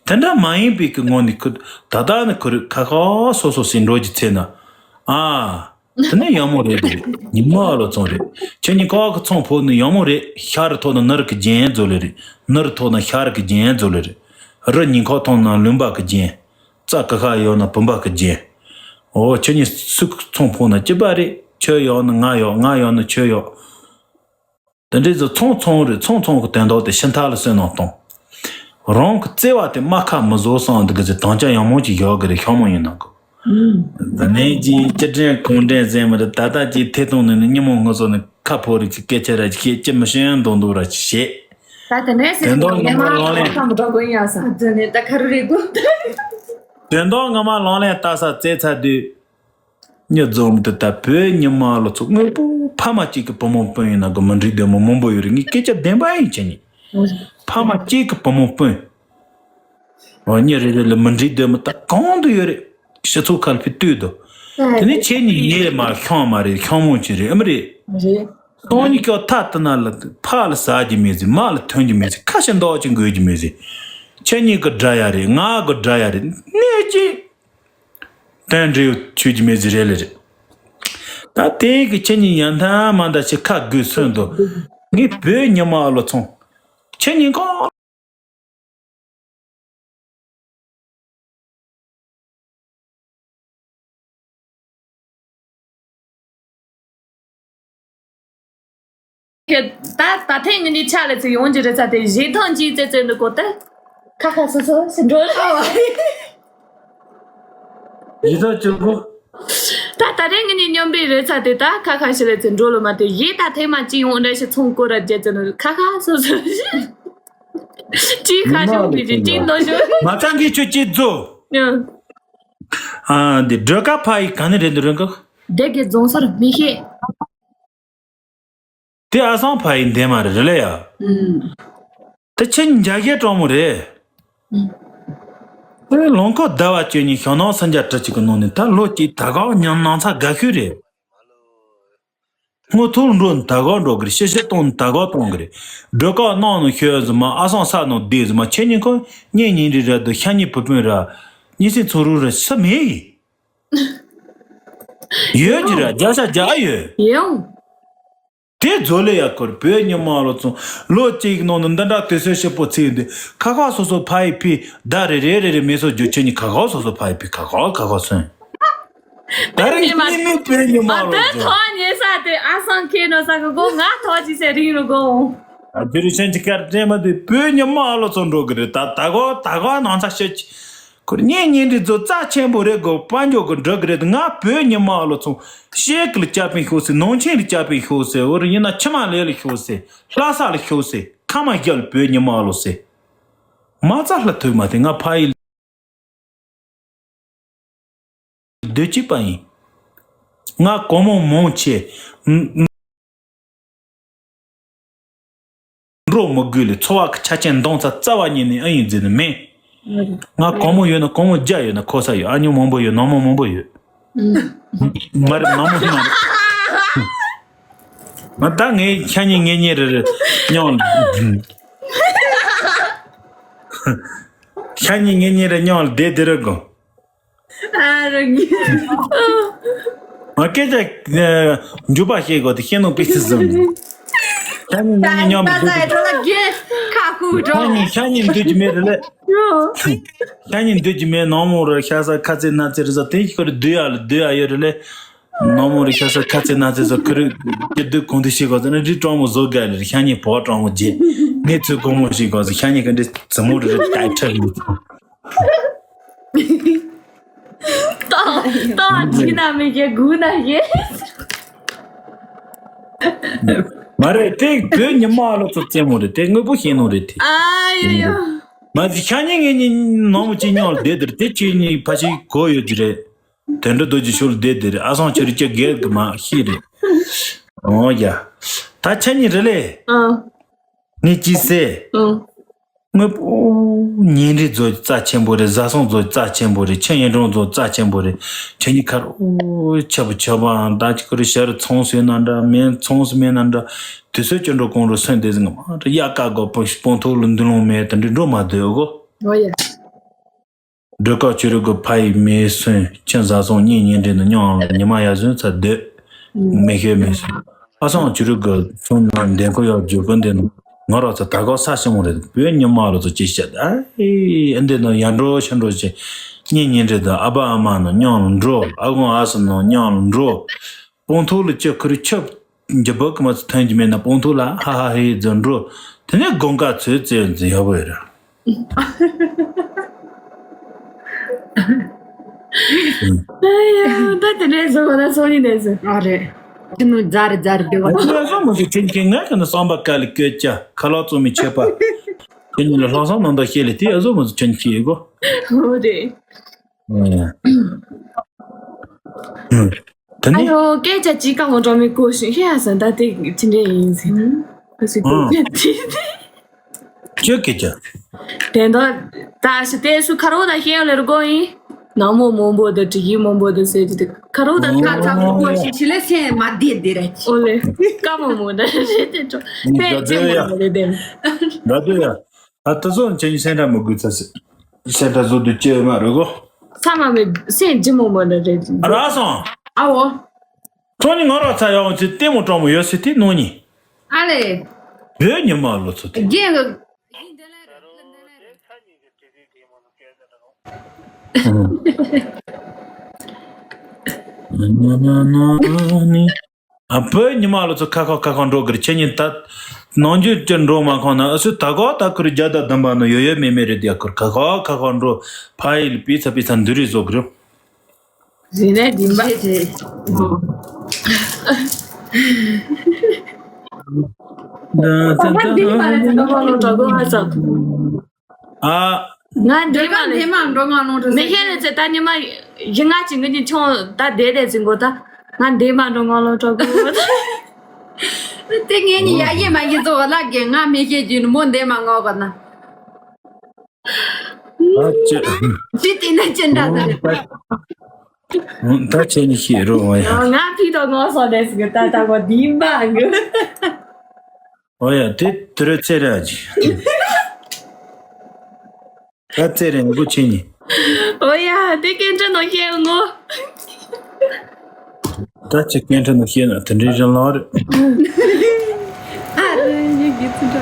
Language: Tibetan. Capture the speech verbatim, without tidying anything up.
དེ་འདྲ་མ་ཡིན་པའི་གི་ངོ་ནས་ཁུ་ད་ལྟ་ནི་ཁུ་རུ་ཁ་ཁ་སོ་སོ་ཟིན་འགྲོ་གི་ཚེ་ན། ཨ། དེ་ནས་ཡག་མོ་རེད་དེ། ཉི་མ་ཨ་ལོ་ཚོང་རེད། ཁྱེད་གཉིས་ཀ་གི་ཚོང་ཕོག་ནི་ཡག་མོ་རེད། ཤ་རུ་ཐོག་ན་ནུ་རུ་གི་རྒྱན་ཛོ་ལེ་རེད། ནུ་རུ་ཐོག་ན་ཤ་རུ་གི་རྒྱན་ཛོ་ལེ་རེད། རུ་ཉིན་ཁ་ཐོག་ན་ལུང་པ་གི་རྒྱན། རྩ་ཀ་ཁ་ཡོད་ན་བུམ་པ་གི་རྒྱན། ཨོ་ཁྱེད་གཉིས་སུ་ཚོང་ཕོག་ན་ཅི་པ་རེད། ཁྱོད་ཡོད་ན་ང་ཡོད། ང་ཡོད་ན་ཁྱོད་ཡོད། དེ་འདྲའི་ཚོ་ཚོང་ཚོང་རེད། ཚོང་ཚོང་གི་དོན་དག་དེ་ཕྱི་མཐའ་ལ་སོན་ནང་གཏོང་། རང་གི་བརྩེ་བ་དེ་མ་ཁ་མི་བཟོ་སང་འདི་གི་ཚེ་དང་ཅག་ཡང་མོ་ཅིག་ཡོག་གི་རེད། ཤོག་མོ་ཡིན་ནང་གོ། ད་ནས་ཀྱི་ཅི་དྲན་གང་དྲན་ཟེར་མི་རེད། ད་ལྟ་ཀྱི་ཐེ་གཏོང་ནི་ནི་ཉི་མོ་ངུ་སོ་ནི་ཁ་ཕོ་རི་ཀྱི་སྐད་ཆ་ར་ཅི་ཤེས་ཅི་མི་ཤེས་འདོང་འདུག་ར་ཅི་ཤེས། ད་དེ་འདྲའི་ཟེར་དོན་དག་ངོ་མ་ལོང་ལེན། ཁ་མི་འདྲ་གོ་ཡིན་ཡ་ས་འདི་ནི་ད་ཁ་རུ་རེད་གོ། དོན་དག་ངོ་མ་ལོང་ལེན་ལྟ་ས་བཙལ་ཚར་དུས། ཉི་འཛོམས་དུ་ད་བོད་ཉི་མ་ལོ་ཚོ་དངོས་པོ་ཕ་མ་གཅིག་གི་བུ་མོ་སྤུན་ཡིན་ན་གི་མི་འགྲིག་འདོད་མོ་མང་པོ་ཡོད་རེད། ངས་སྐད་ཆ་བདེན་པ་ཡིན་ཆེ་ནི། ཕ་མ་གཅིག་གི་བུ་མོ་སྤུན། འོ་ཉི་རེ་རེ་ལ་མི་འགྲིག་འདོད་མོ་ད་གང་དུ་ཡོད་རེད། སྤྱི་ཚོགས་ཁ་ལ་ཕི་ལྟོས་དོ། དེ་ནས་ཁྱེད་ནི་ཡེ་མ་ཤོང་མ་རེད། ཤོང་མོ་ཅི་རེད་ཨ་མ་རེད། རེད། སྟོང་ཉི་སྐྱོ་ཐ་ཏི་ན་ལ་ཕ་ལ་ཟ་རྒྱུ་མེད་ཟེར། མ་ལ་ཐོན་རྒྱུ་མེད་ཟེར། ཁ་ཞེ་འདོག་ཅིག་འགོས་རྒྱུ་མེད་ཟེར། ཁྱེད་གཉིས་ཀྱི་དགྲ་ཡ་རེད། ང་གི་དགྲ་ཡ་རེད། གནས་ཀྱི། དོན་འབྲས་ཆོས་ཀྱི་མི་ཟེར་རེད་ལེ་རེད། ད་དེ་གི་ཁྱེད་གཉིས་ཡང་མཐའ་མ་འདྲ་ཞིག་ཁ་དགོས་སོན་དོ། ངས་བོད་ཉི་མ་ཨ་ལོ་ཚོང་། ཁྱེད་གཉིས་ཀོ། ད་ད་ཐེངས་ངི་ནི་ཆ་ལ་ཚེ་ཡོང་གི་རེད་ཚ་དེ་གཞས་ཐང་གི་ཙེ་ཙེ་འདི་གོ་ཏེ། ཁ་ཁ་སོ་སོ་ཞིག་འགྲོ་ལ། གཞས་ཐང་གཅིག་གོ། ད་ད་རེས་ངི་ནི་སྙོམས་པའི་རེད་ཚ་དེ་ད་ཁ་ཁ་ཞིག་ལ་ཚེ་འགྲོ་ལ་མ་དེ་གཞས་ད་ཐེངས་མ་གཅིག་ཡོང་འདྲ་ཞིག་ཚོང་སྐོར་ར་རྒྱལ་ཙེ་ནི་ཁ་ཁ་སོ་སོ་ཞིག་གཅིག་ཁ་ཞོག་གི་གཅིག་ནོ་ཞོག་མ་ཚང་གི་ཆུ་གཅིག་རྫོ། ཨ་འདི་སྒྲོལ་དཀར་ཕ་ཡི་ག་ནི་རེད་འདི་རེད་ག། སྡེ་དགེ་རྫོང་སར་མི་ཤེས། དེ་ཨ་སང་ཕ་ཡི་འདས་མ་རེད་རེད་ལ་ཡ། ཨུམ། དེ་ཁྱེད་འཇའ་གས་གྲོགས་མོ་རེད། ཨུམ། དེ་ལོང་ཁོ་ཟླ་བ་བཅུ་གཉིས་ཞོ་ནང་སུམ་བརྒྱ་ཁྲི་གཅིག་གི་ནང་ནས་ད་ལོ་གཅིག་ད་གའོ་ཉམས་སྣང་ཚ་དགའ་ཤོས་རེད། སྔོ་ཐུག་འགྲོ་ནི་ད་གའོ་འགྲོ་གི་རེད། ཤི་ཤི་གཏོང་ནི་ད་གའོ་གཏོང་གི་རེད། སྒྲོལ་དཀར་གནང་ནི་ཤོད་ཟི་མ་ཨ་སང་ས་ནང་བསྡད་ཟི་མ་ཁྱེད་གཉིས་ཁོ་གཉེན་ཉེ་འདྲི་ར་དུ་ཤ་ཉེ་བུ་སྤུན་ར་གཉིས་སེ་ཚོ་རུ་ར་ས་མེད་གི། ཡོད་ཀྱི་ར་བརྒྱ་ཆ་བརྒྱ་ཡོད། ཡོང་། དེ་ཛོ་ལེ་ཡ་ཁོར་བོད་ཉི་མ་ལོ་ཚོ་ལོ་གཅིག་ནང་ནས་འདི་འདྲ་དུས་ཚོད་ཞིབ་པོ་ཚིག་འདི་ཁ་ཁ་སོ་སོ་ཕ་ཡི་ཕི་ད་རེ་རེ་རེ་རེ་མེ་སོ་རྒྱུ་ཆེ་ནི་ཁ་ཁ་སོ་སོ་ཕ་ཡི་ཕི་ཁ་ཁ་ཁ་ཁ་སོན། ད་རེ་ཉི་མ་མི་མི་བོད་ཉི་མ་ཨ་ལོ་དེ་ཚོ་ཐོག་ཉེ་ས་དེ་ཨ་སང་ཁེ་ནོ་ས་གི་གོ་ང་ཐོག་ཅི་སེ་རིང་རུ་གོ་ཨ་དེ་རུ་ཆེན་གྱི་ཀར་དྲན་མ་དེ་བོད་ཉི་མ་ལོ་ཚོ་འགྲོ་གི་རེད། ད་ད་གོ་ད་གོ་ནང་ཚ་ཤེད། ཁོར་གཉེན་ཉེ་འདྲི་ཛོ་རྩ་ཆེན་པོ་རེད་གོ་དཔལ་འབྱོར་གི་འགྲོ་གི་རེད། ང་བོད་ཉི་མ་ལོ་ཚོང་ཤེས་ཀི་ལ་བཅའ་པིན་ཤོག་སེ་ནང་ཆེན་ལ་བཅའ་པིན་ཤོག་སེ་འོ་རེ་ཡིན་ན་ཆི་མ་ལེ་ལ་ཤོག་སེ་ལྷ་ས་ལ་ཤོག་སེ་ཁ་མ་རྒྱལ་བོད་ཉི་མ་ལོ་སེ་མ་རྩ་ལྷ་ཐུག་མ་དེ་ང་ཕ་ཡི་སྡོད་ཅིག་པ་ཡིན། ང་གོ་མོ་མོང་ཆེ། འགྲོ་མི་དགོས་ལས་འཚོ་བ་གི་ཆ་རྐྱེན་འདང་ཚ་རྩ་བ་ཉིད་ནས་ཨ་ཡིན་ཟེར་ནི་མེད། ང་གོང་མོ་ཡོད་ན་གོང་མོ་བརྒྱ་ཡོད་ན་ཁོ་ས་ཡོད། ཨ་ཉོ་མང་པོ་ཡོད། ནང་མོ་མང་པོ་ཡོད། མ་རེད་ནང་མོ་ཤི་མ་རེད། ང་ད་ངའི་ཤ་ཉེ་ངེ་ཉེ་རེ་རེ་མཉམ་ལ། ཤ་ཉེ་ངེ་ཉེ་རེ་མཉམ་ལ་བསྡད་དེ་རེ་དགོ། ཨ་རོ་ཉི། ང་སྐད་ཆ་འཇུ་པ་ཤེས་དགོས་དེ་ཤེས་ནོ་པི་སི་ཟོན། ཤ་ཉེ་ངེ་ཉེ་མཉམ་དུ་ད་ད་ད་གེ་ཁ་ཁུ་འགྲོ། ཤ་ཉེ་ཤ་ཉེ་འདུག་གི་མེད་རེད་ལེ། ཤ་ཉེ་འདུག་གི་མེད་ནང་མོ་རེ་ཤ་ས་ཁ་ཚེ་ན་ཚེ་རེ་ས་དེ་ཁོ་རེ་བསྡུ་ཡ་ལ་བསྡུ་ཡ་ཡོད་རེད་ལེ། ནང་མོ་རེ་ཤ་ས་ཁ་ཚེ་ན་ཚེ་ས་ཁོ་རེ་སྐྱིད་སྡུག་གང་དུ་ཤེས་དགོས་ཟེར་ན་རི་གྲོང་མོ་བཟོ་དགའ་ལེ་ཤ་ཉེ་བོ་གྲོང་མོ་རྗེ་ངས་ཚུལ་གོང་མོ་ཤེས་དགོས་ཟེར་ཤ་ཉེ་ག་འདྲེ་ཙི་མོ་རེ་རེ་ཏའི་ཁྲ་ཡིན། ཏོ་ཏོ་ཅི་ན་མི་གེ་གུ་ན་གེ། མ་རེད་དེ་བོད་ཉི་མ་ལོ་ཚོ་རྩེད་མོ་རེད་དེ་དངོས་པོ་ཤེས་ནོ་རེད་དེ། ཨ་ཡོ་ཡོ། མ་གཞི་ཤ་ཉེ་ངེ་ཉིན་ནོ་མོ་ཅི་ཉོ་ལ་བསྡད་དེར་དེ་ཅི་ཉིན་ཕ་ཤི་གོ་ཡོད་ཀྱི་རེད། དོན་འགྲོ་རྡོ་རྗེ་ཤུལ་བསྡད་དེར་ཨ་སང་ཆོས་རིག་ཅི་རྒྱལ་གི་མ་ཤི་རེད། ཨོ་ཡ། ད་ཆ་ཉིན་རེ་ལེ། ཨ། ངས་ཅི་ཟེར། ཨ། དངོས་པོ་ཉིན་རེ་རྫོ་རྩ་ཆེན་པོ་རེད། བཟའ་སོང་རྫོ་རྩ་ཆེན་པོ་རེད། ཆུ་ཡིན་གྲོང་རྫོ་རྩ་ཆེན་པོ་རེད། ཆུ་ཉི་ཁར་ཨོ་ཆབ་ཆབ་ཨང་ད་ཅི་ཁུར་ཤར་ཚོང་སོས་ན་འདྲ་མེན་ཚོང་སོ་མེན་ན་འདྲ་དུས་ཚོད་ཅི་འགྲོ་གོང་རུ་སོན་དེ་ཟིང་མ་འདྲ་ཡ་ཀ་གོ་པོ་སྤོང་ཐོག་ལ་འདུ་ལོང་མེད་དེ་འདྲི་འགྲོ་མ་སྡོད་གོ། ཨོ་ཡ། སྒྲོལ་དཀར་ཆོས་རིག་གི་ཕ་ཡི་མེ་སོན་ཁྱི་བཟའ་སོང་གཉེན་ཉེ་འབྲེལ་ནི་སྙིང་ལ་ཉི་མ་ཡར་སོན་ཚ་སྡོད། མེ་ཤེས་མེ་སོན། ཨ་སང་ཆོས་རིག་གི་ཚོང་ནང་འདེམས་ཁོ་ཡག་རྒྱུ་ཀུན་ལྡན་ནོ། ང་རོགས་ཚ་ད་གོ་ས་ཞིང་རེད་བོད་ཉི་མ་རོ་ཚོ་ཅི་བཤད་ཨ་ཨེ་འདི་ནོ་ཡར་འགྲོ་ཤར་འགྲོ་ཅི། གཉེན་ཉེ་འབྲེལ་དང་ཨ་ཕ་ཨ་མ་ནོ་སྙིང་ལ་འགྲོ། ཨ་ཁུ་ཨ་ཟི་ནོ་སྙིང་ལ་འགྲོ། སྤོང་ཐོག་ལ་ཅི་ཁུར་ཆབ་འཇི་བག་གི་མ་ཚོ་ཐོན་གྱི་མེད་ན་སྤོང་ཐོག་ལ་ཧ་ཧ་ཧེ་ཛི་འགྲོ། དེ་ནས་དགོང་ཀ་ཚོད་ཙེ་ཛི་ཡག་པོ་ཡོད་ར། ད་དེ་འདྲའི་བཟོ་བ་ན་སོང་ནི་ནས་ཟོ། ཨ་རེད། ཁྱི་ནུ་རྫ་རེ་རྫ་རེ་བེ་བ། ཁྱི་ནུ་སོང་མ་ཟིག་ཁྱི་ཁྱི་ང་ཁྱི་ནུ་སོང་པ་ཀ་ལི་སྐྱོད་ཅ། ཁ་ལག་བཙོང་མི་ཆད་པ། ཁྱི་ནུ་ལ་ལྷག་བསམ་ནང་དུ་ཤེས་ལེ་དེ་ཨ་ཟོ་མ་ཟིག་ཁྱི་ཁྱི་ཡི་གོ། ཨོ་རེད། ཨ་ནི། ཨོ་སྐད་ཆ་ཅིག་ཀ་མོ་འགྲོ་མི་གོ་ཞིང་ཤེས་ཡ་ཟ་ད་དེ་ཅི་འདྲ་ཡིན་ཟིན། ཨ་སི་ཨོ་ཀྱི་ཀྱི། དེ་འདྲ་ད་ཞི་དེ་སུ་ཁ་རོ་ད་ཤེས་ཡོད་ལེ་རུ་གོ་ཡིན། ནག་མོ་མང་པོ་དང་དྲི་གི་མང་པོ་དང་ཟེར་གྱི་འདུག་ཁ་རོ་ད་ཁ་ཚ་མོ་གོ་ཞིང་ཆི་ལེ་སེ་མ་དེ་དེ་ར་ཅི། ཨོ་ལེ། ཀ་མོ་མོ་ད་ཞེ་དེ་འགྲོ། དེ་ཅི་མོ་མོ་ལེ་དེ། ད་དུ་ཡ། ཨ་ད་སོང་ཆེན་སེན་ཏྲ་མི་དགོས་ཚ་སི། སེ་ད་བཟོ་དུ་ཅེ་མ་རེད་གོ། ས་མ་མེད་སེ་ཇི་མོ་མོ་འདྲ་རེད། ར་སོང་། ཨའོ། ཚོ་ནི་ང་རོགས་ཚ་ཡག་ཚི་ལྟད་མོ་སྤྲང་མོ་ཡོད་སི་ཐི་ནོ་ནི། ཨ་ལེ། བོད་ཉི་མ་ལོ་ཚོ་ཐི། རྒན་གི། ཨ་བོད་ཉི་མ་ལོ་ཚོ་ཁ་ཁ་ཁ་ཁ་འགྲོ་གི་རེད་ཁྱེད་གཉིས་ད། ནང་རྒྱུད་ཀྱི་འགྲོ་མ་ཁོང་ན་ཨ་སུ་ད་གོ་ད་ཁུར་རྒྱ་ད་དམ་པ་ནོ་ཡོད་ཡོད་མེད་མེད་རེད་དེ་ཁུར་ཁ་ཁ་ཁ་ཁ་འགྲོ་ཕ་ཡིལ་པི་ཚ་པི་ཚ་འདུ་རི་བཟོ་གི་རེད། རི་ནས་རིམ་པ་ཆེ་ཆེ། ད་ད་ད་ད། ཨ། ང་འདི་མ་ལས། འདི་མ་འགྲོ་ང་ལོང་འགྲོ། མི་ཤེས་ལས་ཚེ་ད་ཉི་མ་ཡི་ང་ཅི་ངི་ཉི་ཆུང་ད་བསྡད་བསྡད་ཟིན་གོ་ད། ང་འདི་མ་འགྲོ་ང་ལོང་འགྲོ་གོ། དེ་ངས་ནི་ཡ་ཡེ་མ་ཡེ་ཚོ་བ་ལ་གེ་ང་མི་ཤེས་ཀྱི་ནི་མོ་འདི་མ་ང་ག་ན། ཨ་ཅེ། ཅི་དེ་ན་ཅི་འདྲ་ཟེར། ད་ཁྱེད་ནི་ཤེས་རོགས་ང་ཡ། ང་ཕི་དོ་ང་སོ་དེ་ཟིན་གི་ད་ད་གོ་འདི་མ་གི། ཨོ་ཡ་དེ་དུ་རེ་ཚེ་ར་ཅི། ད་ཚེ་རིང་གོ་ཆེ་ནི། ཨོ་ཡ་དེ་སྐད་འཕྲིན་ནང་བཤད་ངོ་། ད་ཅི་སྐད་འཕྲིན་ནང་བཤད་ན་དེ་འདྲའི་རིང་ལོག་རེད། ཨ་རེ་ཡི་གི་ཚུ་འདྲ།